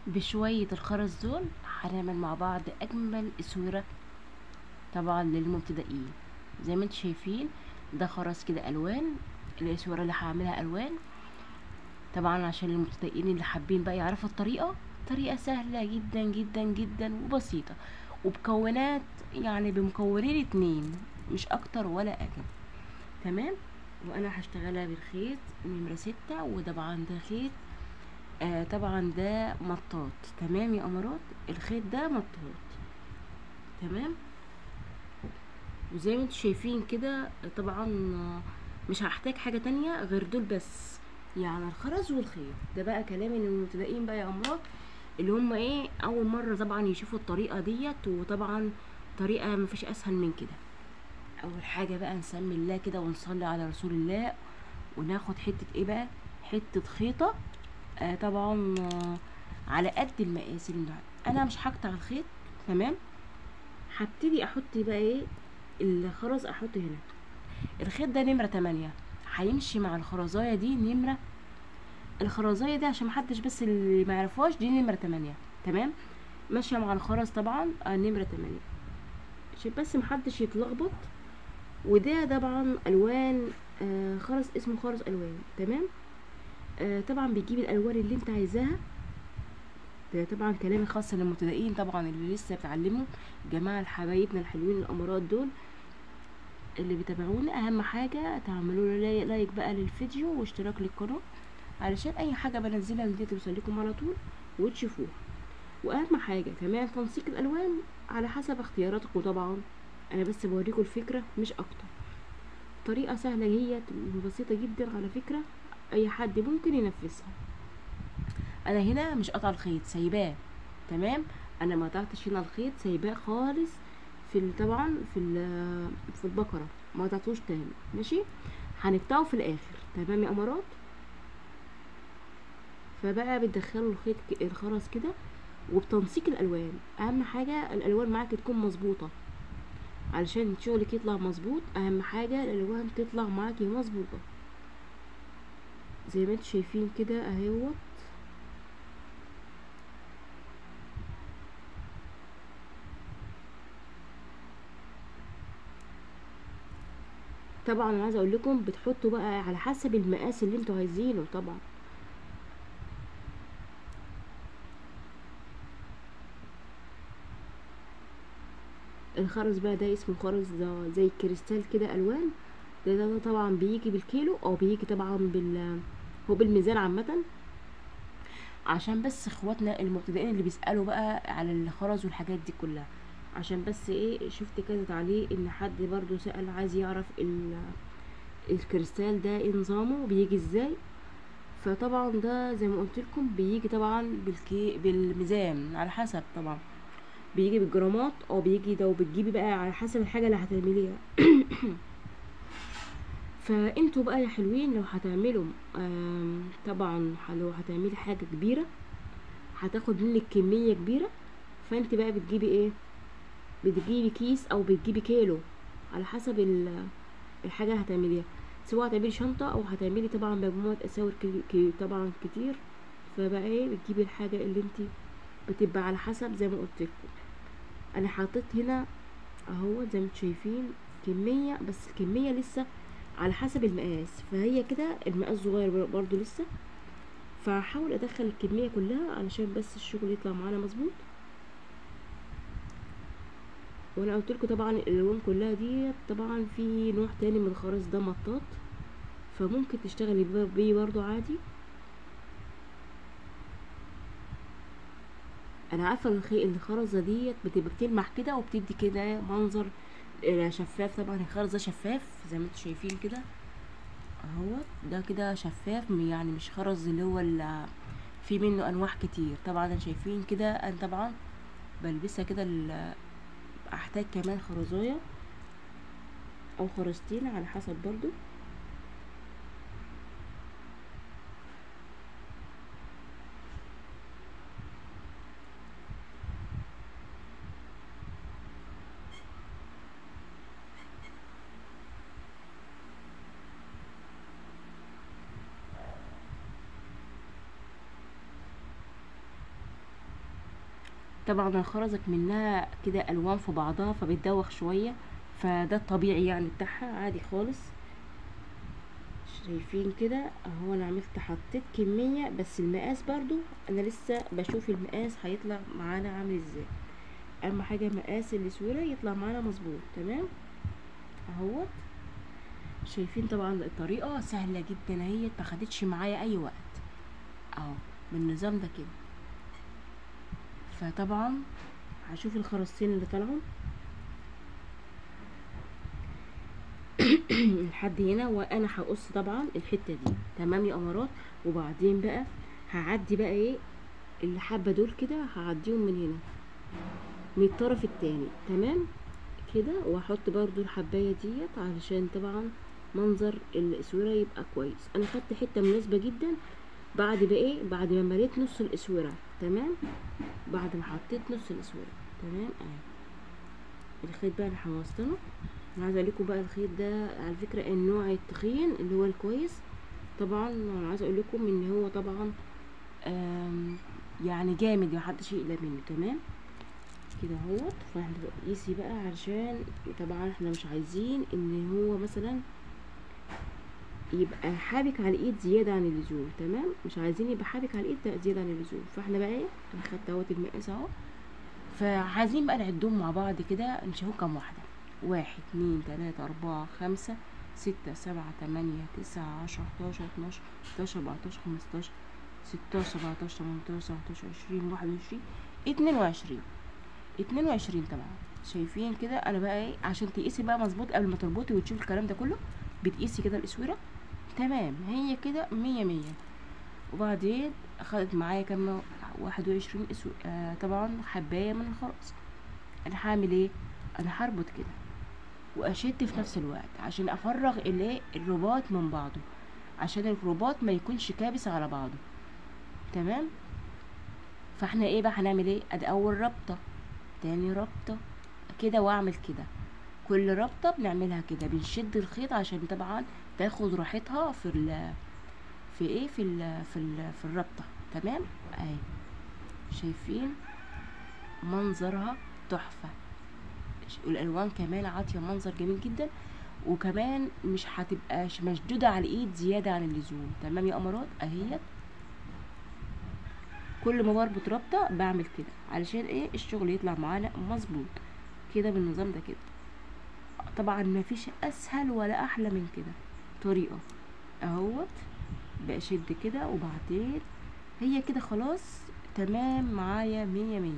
بشوية الخرز دول هنعمل مع بعض اجمل اسورة طبعا للمبتدئين. زي ما انتم شايفين ده خرز كده الوان، الاسوره اللي هعملها الوان طبعا عشان المبتدئين اللي حابين بقى يعرفوا الطريقة. طريقه سهلة جدا جدا جدا وبسيطة، وبكونات يعني بمكونين 2 مش اكتر ولا اقل. تمام. وانا هشتغلها بالخيط نمره 6، وطبعا ده خيط طبعا ده مطاط. تمام يا امارات، الخيط ده مطاط. تمام. وزي ما انتم شايفين كده طبعا مش هحتاج حاجة تانية غير دول بس، يعني الخرز والخيط ده. بقى كلام المبتدئين بقى يا امارات اللي هم ايه اول مرة طبعا يشوفوا الطريقة ديت، وطبعا طريقه مفيش اسهل من كده. اول حاجة بقى نسمي الله كده ونصلي على رسول الله، وناخد حتة ايه بقى، حتة خيطه طبعا على قد المقاس اللي انا مش هقطع الخيط. تمام. هبتدي احط بقى ايه الخرز، احطه هنا. الخيط ده نمره 8 هيمشي مع الخرزايه دي. نمره الخرزايه دي عشان محدش بس اللي ما يعرفهاش، دي نمره 8. تمام، ماشية مع الخرز طبعا نمره 8 عشان بس محدش يتلخبط. وده طبعا الوان خرز، اسمه خرز الوان. تمام. طبعا بتجيب الالوان اللي انت عايزاها. ده طبعا كلامي خاص للمبتدئين طبعا اللي لسه بيتعلموا، جماعة حبايبنا الحلوين الامارات دول اللي بيتابعونا. اهم حاجة تعملوا like بقى للفيديو واشتراك للقناة علشان اي حاجة بنزلها جديدة توصل لكم على طول وتشوفوها. واهم حاجة كمان تنسيق الالوان على حسب اختياراتكم، طبعا انا بس بوريكم الفكرة مش اكتر. طريقه سهلة هي وبسيطة جدا على فكرة، اي حد ممكن ينفذها. انا هنا مش قطع الخيط، سايباه. تمام، انا ما قطعتش هنا الخيط، سايباه خالص في طبعا في البقرة، ما قطعتوش تاني. ماشي، هنقطعه في الاخر. تمام يا امارات. فبقى بتدخلوا الخيط الخرز كده، وبتنسيق الالوان اهم حاجة الالوان معاك تكون مظبوطة علشان شغلك يطلع مظبوط. اهم حاجة الالوان تطلع معاكي مظبوطة زي ما انتم شايفين كده اهوت. طبعا انا عايزه اقول لكم بتحطوا بقى على حسب المقاس اللي انتوا عايزينه. طبعا الخرز بقى ده اسمه خرز، ده زي الكريستال كده الوان. ده طبعا بيجي بالكيلو او بيجي طبعا هو بالميزان عامة، عشان بس اخواتنا المبتدئين اللي بيسالوا بقى على الخرز والحاجات دي كلها، عشان بس ايه شفت كذا تعليق ان حد برضو سأل عايز يعرف الكريستال ده ايه نظامه بيجي ازاي. فطبعا ده زي ما قلت لكم بيجي طبعا بالميزان على حسب، طبعا بيجي بالجرامات او بيجي ده، وبتجيبي بقى على حسب الحاجة اللي هتعمليها. فانتوا بقى يا حلوين لو هتعملوا طبعا لو هتعملي حاجة كبيرة هتاخد منك كمية كبيرة، فانت بقى بتجيبي ايه، بتجيبي كيس او بتجيبي كيلو على حسب الحاجة اللي هتعمليها، سواء هتعملي شنطه او هتعملي طبعا مجموعة اساور طبعا كتير. فبقى ايه بتجيبي الحاجة اللي انت بتبقى على حسب زي ما قلت لكم. انا حطيت هنا اهو زي ما انتم شايفين كمية، بس الكمية لسه على حسب المقاس، فهي كده المقاس صغير برضو لسه، فهحاول ادخل الكمية كلها علشان بس الشغل يطلع معانا مظبوط. وانا قلت لكم طبعا الالوان كلها دي طبعا في نوع تاني من الخرز ده مطاط، فممكن تشتغلي بيه برضو عادي. انا عارفه الخرزه ديت بتبقى بتلمح كده وبتدي كده منظر شفاف. طبعا الخرز ده شفاف زي ما انتم شايفين كده اهوت، ده كده شفاف يعني مش خرز اللي هو اللي في منه انواع كتير. طبعا شايفين كده انا طبعا بلبسها كده، احتاج كمان خرزايه او خرزتين على حسب برضو. طبعا الخرزك منها كده الوان في بعضها فبتدوخ شوية، فده الطبيعي يعني بتاعها، عادي خالص. شايفين كده اهو، انا عملت حطيت كمية، بس المقاس برضو انا لسه بشوف المقاس هيطلع معانا عامل ازاي. اهم حاجة مقاس الاسوره يطلع معانا مظبوط. تمام اهوت. شايفين طبعا الطريقة سهلة جدا اهي، ما خدتش معايا اي وقت اهو بالنظام ده كده. فطبعا هشوف الخرزتين اللي طلعوا لحد هنا، وانا هقص طبعا الحتة دي. تمام يا امارات. وبعدين بقى هعدي بقى ايه اللي حبه دول كده، هعديهم من هنا من الطرف التاني. تمام كده. واحط برضو الحبايه ديت علشان طبعا منظر الاسوره يبقى كويس. انا خدت حتة مناسبة جدا بعد بقى ايه، بعد ما مليت نص الاسوره. تمام، بعد ما حطيت نص الاسوره. تمام اهي الخيط بقى انا هوصله. انا عايزه اقول لكم بقى الخيط ده على فكرة النوع التخين اللي هو الكويس. طبعا انا عايزه اقول لكم ان هو طبعا يعني جامد، محدش يقلق منه. تمام كده اهوت. فاحنا قيسي بقى، علشان طبعا احنا مش عايزين ان هو مثلا يبقى حابك على الايد زيادة عن اللزوم. تمام، مش عايزين يبقى حابك على الايد زيادة عن اللزوم. فاحنا بقى ايه، انا خدت اهوت المقاس اهو. فعايزين بقى نعدهم مع بعض كده، نشوف كام واحدة. 1 2 3 4 5 6 7 8 9 10 11 12 13 14 15 16 17 18 19 20 21 22 22. طبعا شايفين كده. انا بقى ايه، عشان تقيسي بقى مظبوط قبل ما تربطي وتشوفي الكلام ده كله، بتقيسي كده الاسوره. تمام، هي كده 100 100. وبعدين اخدت معايا كام، 21 طبعا حبايه من الخرز. انا هعمل ايه، انا هربط كده واشد في نفس الوقت عشان افرغ الايه الرباط من بعضه، عشان الرباط ما يكونش كابس على بعضه. تمام. فاحنا ايه بقى هنعمل ايه، ادي اول ربطه، تاني ربطه كده، واعمل كده. كل ربطه بنعملها كده، بنشد الخيط عشان طبعا تاخد راحتها في ال في ايه في ال في ال في الربطه. تمام اهي، شايفين منظرها تحفة، والالوان كمان عاطيه منظر جميل جدا، وكمان مش هتبقى مشدودة على الايد زيادة عن اللزوم. تمام يا امارات اهيت. كل ما بربط ربطه بعمل كده علشان ايه الشغل يطلع معانا مظبوط كده بالنظام ده كده. طبعا مفيش اسهل ولا احلى من كده طريقه اهوت. بشد كده وبعدين هي كده خلاص تمام معايا 100 100.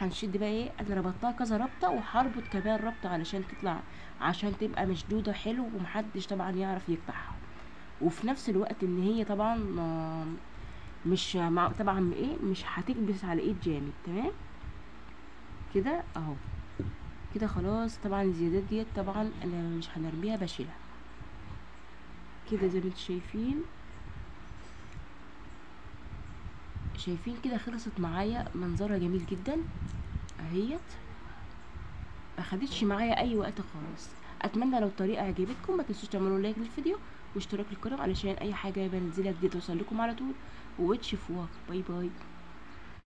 هنشد بقى ايه، انا ربطتها كذا ربطه وهربط كمان ربطه علشان تطلع، عشان تبقى مشدودة حلو ومحدش طبعا يعرف يقطعها، وفي نفس الوقت ان هي طبعا مش مع طبعا ايه مش هتكبس على ايد جامد. تمام كده اهو كده خلاص. طبعا الزيادات ديت طبعا انا مش هنرميها، بشيلها كده زي ما انتم شايفين. شايفين كده خلصت معايا، منظرها جميل جدا اهيت، ما خدتش معايا اي وقت خالص. اتمنى لو الطريقة عجبتكم ما تنسوش تعملوا like للفيديو واشتراك للقناة علشان اي حاجة بنزلها جديد توصل لكم على طول وتشوفوها. bye bye.